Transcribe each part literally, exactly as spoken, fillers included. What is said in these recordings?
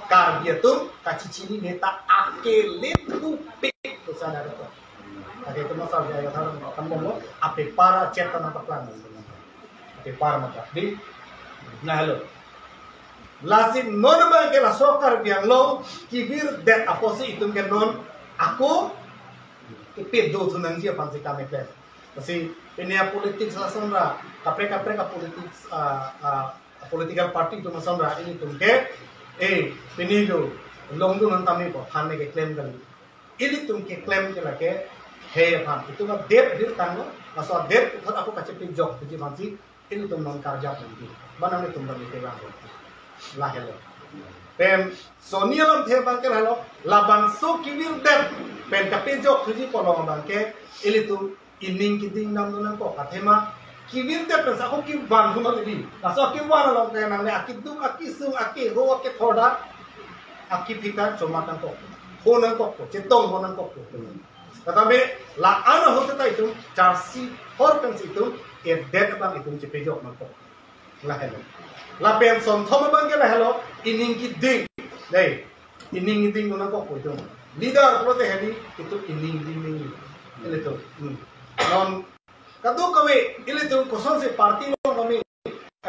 Karbi atum kachechini neta akele tupik pusana atum. Ake itu masalah dia kata orang kan mau apa para chat tanah paklan. Apa para mata di nah lo. Lasi non abangke laso Karbi Anglong kevirdet apotsi itum ke non ako kepedo thunangji aphansi kami kle. Lasi ini a politics lason ra kaprek kaprek a politics a, a political party atum lason ra ilitum ke eh pini jo longdun nang tame ko than ne keklem kali. Ilitum keklem ke lake he aphan itum adet birtang lo, laso adet puthot ako kachepejok puji aphansi ilitum non karjap lagi. Mana ilitum bang ite bang lahelo. Pen soni alamthe abangke lahelo, labangso kevirdet pen kapejok puji kolong abangke ilitum ining keding namdun nangkok athema kevirdet pen sa ako kevan huma lidi. Laso kevan along ke nangle akeduk, akesung, akeho, akethorda, akephika chomat nangkok, ho nangkok, chetong ho nangkok. Tetapi la-an ahut seta itum charsi hor pensi itum edet abang itum chepejok nangkok. Lahelo. Lapen sonthom abangke lahelo, ining keding. Dei, ining keding nangkok itum. Leader pulote hedi itum ining keding ning. Ilitum. Hmm. Non kadokave ilitum kosonsi party along kami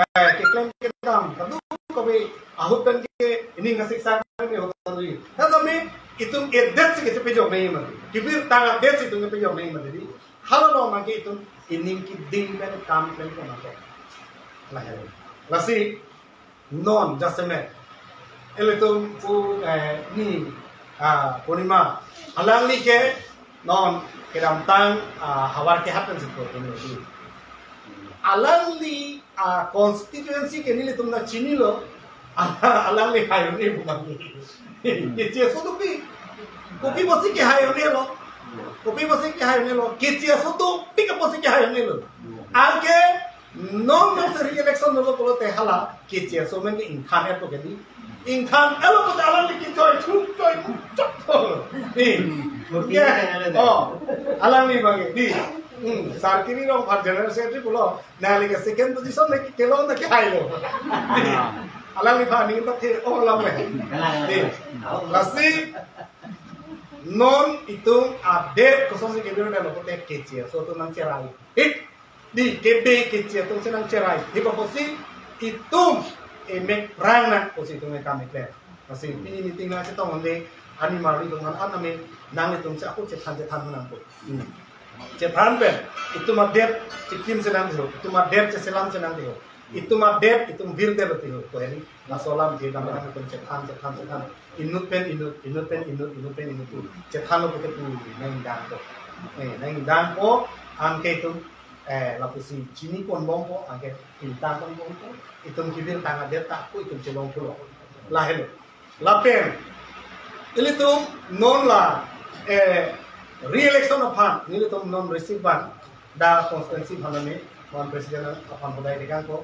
eh keklem kedam kadokave ahut penke ining kasik sang kami hotel ri. Tetapi itum edet si kepejok nangji mati. Kevirtang adet si itum kepejok nangji mati. Di halo lo mangke itum ining keding pen kam pen ko mangke. Lahelo. Lasi non jasemet ilitum pu eh ni ah Purnima alangli ke non kedamtang ah havar kehat pen si ko alangli ah constituency ke nelitum nangchinilo. Alangli hai un-e bukan. Keche aso dopik. Kopi apotsi kehai un-elo? Kopi apotsi kehai un-elo? Keche aso dopik apotsi kehai un-elo? Anke non non seri election dolo pulote hala keche aso men ke ingthan-et po kedi. Ingthan-etlo pulote alangli kejoi chuk joi chuk chok to. Ni. Murti ya. Kehai. Oh, alangli bang di. Hmm, Sarkiri Rongphar General Secretary pulo. Nangli ke second position na ke kelong na kehailo. Alangli bang ni tak the oh lam me. Ni. Lasi non itum adet kosonsi kevirdet lo pulote keche aso atum nangcherai. Hit. Di kebe keche atumsi nangcherai. Di apotsi itum emek rang nang pusi itum ekam eklem. Lasi pini meeting nangchetong onde ani marli atum an aname nanglitumsi ako chethan chethan nangpo. Hmm. Chethan pen itum adet chikim si nangdiro, itum adet cheselam si nangdiro. Itum adet itum virdet lo tiro. Ko heri laso alam je dam nangtum chethan chethan chethan. Inut pen inut, inut pen inut, inut pen inut tu. Chethanlo pulote pu nangdangpo. Eh, nangdangpo, anke itum eh lapusi chini ponbompo, anke ingtang ponbompo, itum kevirtang adet ta ako itum chelong pulo. Lahelo. Lapen ilitum non la eh re-election aphan nelitum non receive ban da constituency aphan name, non president aphan hodai dekangpo.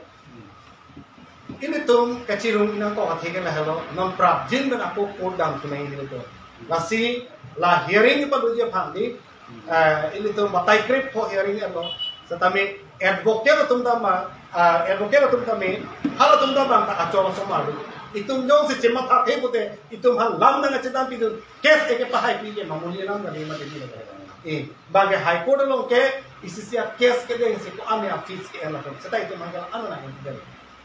Ilitum kachirung nangkok athe ke lahelo, non prapjin pen ako court dam kunai ilitum. Lasi la hearing ipaduji aphan di eh ilitum batai krip ho hearing elo. Setame advocate atum tama, ah, advocate atum tame, halatum tama ta achor asomar. Itum jongsi chematha the pulote itum hal lam nangchedan pidun. Case eke pahai pi ke mamuli lam nang mati di. Eh, bangke High Court along ke isi isi a case kedengsi ko-an a fees ke-en lapen seta itum hangke la-an nang incident.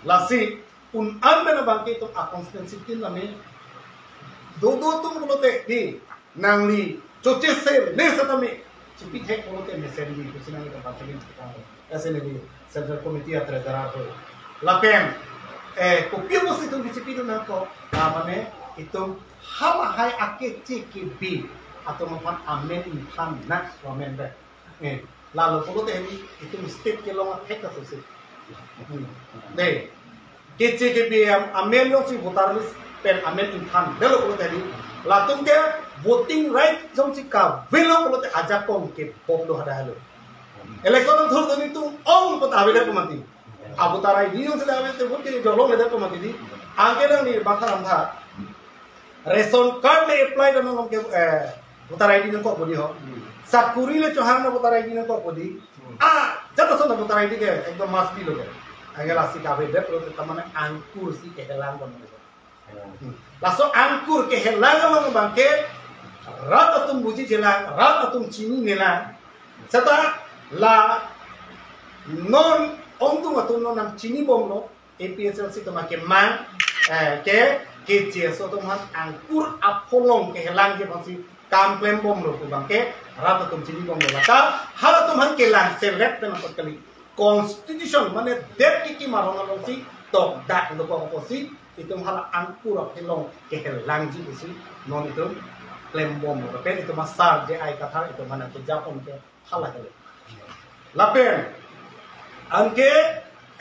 Lasi un-an pen abangke itum a constituency tin lame dodo atum pulote di nangli choche se le setame chipithek pulote mesen di pusi nangli tempat sini kita. Ese le di Central Committee a treasurer ho. Lapen eh kopi apotsi itum B J P do nangkok, ah, mane itum halahai akeche kebi atum aphan amen ingthan nak amen be. Eh, lalo pulote hemi itum state kelong athek ta susi. Hmm. Dei. Keche kebi am-, amen jongsi voter list pen amen ingthan detlo pulote hemi. Latum ke voting right jongsi kavelo pulote ajakong kebom do hadak lo. Election thur doni tum ong pulote avedet mati. A voter I D jongsi avedet vote ke jolongledet mati di. Anke nangli bangtha ramtha. Ration card le apply dam nangkok ke, eh, voter I D nangkok bodi ho. Sakuri le chohang na voter I D nangkok bodi. Ah, jata sona voter I D ke ekdom must be lo ke. Anke lasi kavedet lo ke tamane angkur si kehelang kon. Laso angkur kehelang along abangke rat atum buji jelang, rat atum chininelang. Seta la non ongdung atum non nangchinibomlo, A P H L C atum akemang, eh, ke, ke J S O atum aphan angkur apholong kehelangji aphansi kam klembomlo pu abangke rat atum chinibomlo. Lata halatum aphan kelang selet pen apot kali. Constitution mane det kekim aron alongsi tokdak dokok apotsi itum hala angkur apholong kehelangji pusi non itum klembomlo. Lapen itum asar J I Kathar itum aphan kejapon ke hala kali. Lapen anke,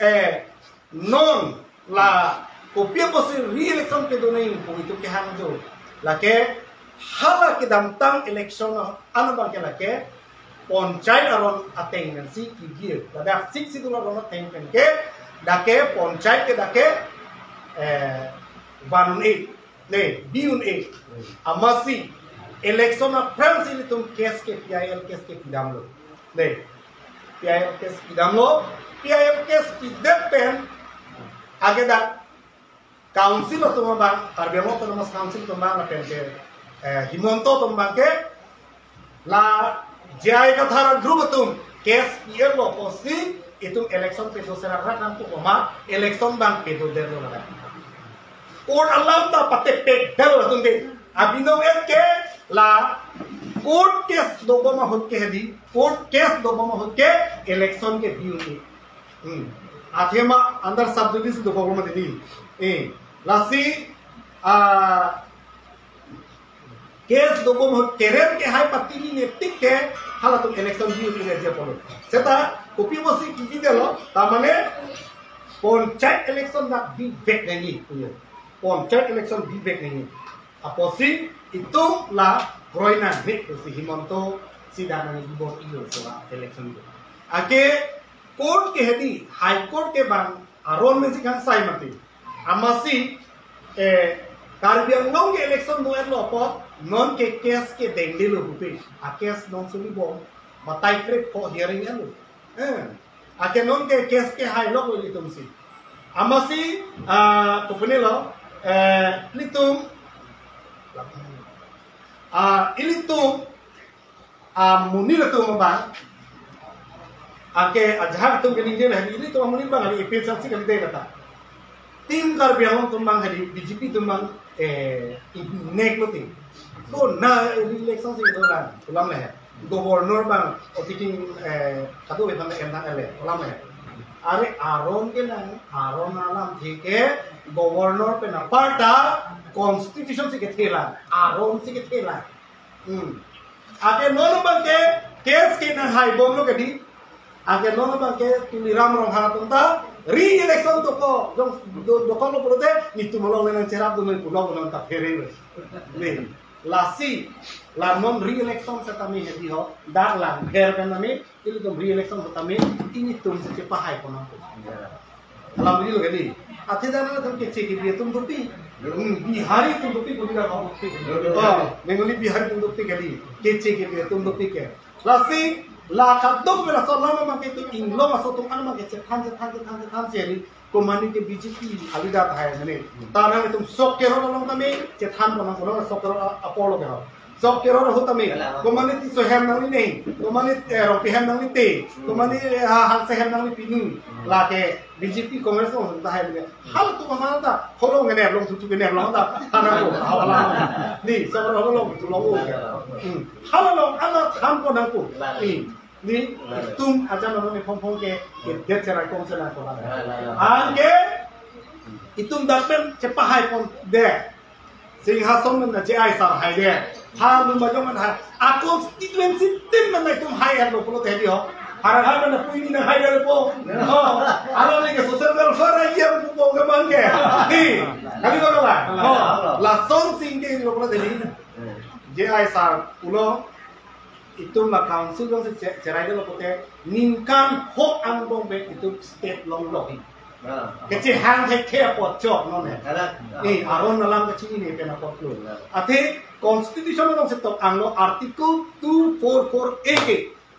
eh, non la kopi apotsi re-election kedo nangji pu itum kehang jo. Lake hala kedamtang election an abangke lake panchayat aron ateng pensi kigir. Ladak Sixth Schedule aron ateng pen ke dak ke panchayat ke dak ke, eh, van-un-e, ne, bi-un-e. Amatsi election aphrangsi ilitum case ke P I L case ke pidamlo. Ne, P I L case pidamlo, P I L case pidet pen ake dak council atum abang, Karbi Anglong Autonomous Council atum abang lapen ke, eh, Himanta atum abangke la J I Kathar group atum case pi-etlo apotsi itum election pedo serak rak nangpu komat election abang pedodetlo ladak. Court alam ta patepedetlo latum ke. Abinong et ke la court case dobom ahut ke hedi, court case dobom ahut ke election ke bi-un-e. Hmm. Athema under sub judice dokok lo mati di. Eh, lasi, ah, case dobom ahut kerem kehai patini ne tik ke halatum election bi-un-e ji apotlo. Seta kopi apotsi kibidetlo, ta mane panchayat election dak bivek nangji punya. Panchayat election bivek nangji. Apotsi itum la kroi nangji pusi Himanta si dak nangbibom-i lo seta election do. Ake court ke hedi, High Court ke bang aron mesi kangsai mati. Amatsi, eh, Karbi Anglong ke election do-etlo apot non ke case ke dengdelo pupe. A case non suli bom, batai krek ko hearing-etlo. Eh, ake non ke case kehailok lo ilitumsi. Amatsi, ah, kopi-ne lo, eh, ilitum, ah, ilitum, ah, amonit atum abang, ake ajahak atum keningje lahen, ilitum amonit abang kali A P H L C kalidet kata. Team Karbi Anglong atum abang kali, B J P atum abang, eh, ingnek lo team. Ko na election si dolang, pulang lahen. Governor abang, otiking, eh, kado bepan em nang ele, pulang lahen. Are aron ke nang, aron alamthe ke, governor pen aparta, constitution si kethelang, aron si kethelang. Hmm. Ake non abangke case ke nanghaibomlo kedi. Ake non abangke Tuliram Ronghang atum ta re-election dokok, dong, do, dokoklo pulote netum along le nangcherap dun pulo pulo ta phere. Ne. Lasi la non re-election setame hedi ho, dak lang her kan nami, ilitum re-election setame, ilitum si chepahaipon nangpo. Alam ri lo kali. Athe dak nangtum Keche Kebi atum dopik. Hmm, Bihari atum dopik, budi dak dopik. Oh, Bengali Bihari atum dopik kali. Keche Kebi atum dopik ke. Lasi, la kadokave laso alam abangke itum inglong aso atum an abangke chethan, chethan, chethan, chethan, cheri. Komane ke B J P kalidet hai mane. Ta nangtum Sok Kerot along tame, chethanpon nang kono Sok Kerot a-, apor lo ke ho. Sok Kerot ahut tame, komane Tisso hem nangne, komane, eh, Rongpi hem nangne te, komane, eh, ha, Hanse hem nangne pinu. Lake B J P Congress along ta hai mane. Halatum amal ta, holong kene, long tutu kene, long ta, thanang ko, hawala. Ni, Sok Kerot holong, tu long ko. Hmm. Hala along, ana thanpon nangpo. Ni, ni, itum aja nono ni phong phong ke, ke det serai kong serai kong. Anke, itum dak pen chepahaipon det. Singhason na J I sar haidet. Ha, lum bajong man ha. A constituency tin man itum hai-etlo pulote hedi ho. Harang ha na pui ni nanghaidet po. Ho. Alo ni ke social welfare ya pu po ke bang ke. Di. Kali ko la. Ho. Lasonsi ke lo pulote hedi. J I sar pulo. Itum la council jongsi che-, cherai dolo pulote ningkan ho angbong pen itum state longlo hi. Ah. Kechehang thekthe apot chot non he. Alat. Eh, aron alam kachinine pen apotlo. Alat. Athe constitution alongsi tok anglo article two four four A ke.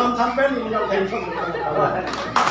alam than pen inyong tension.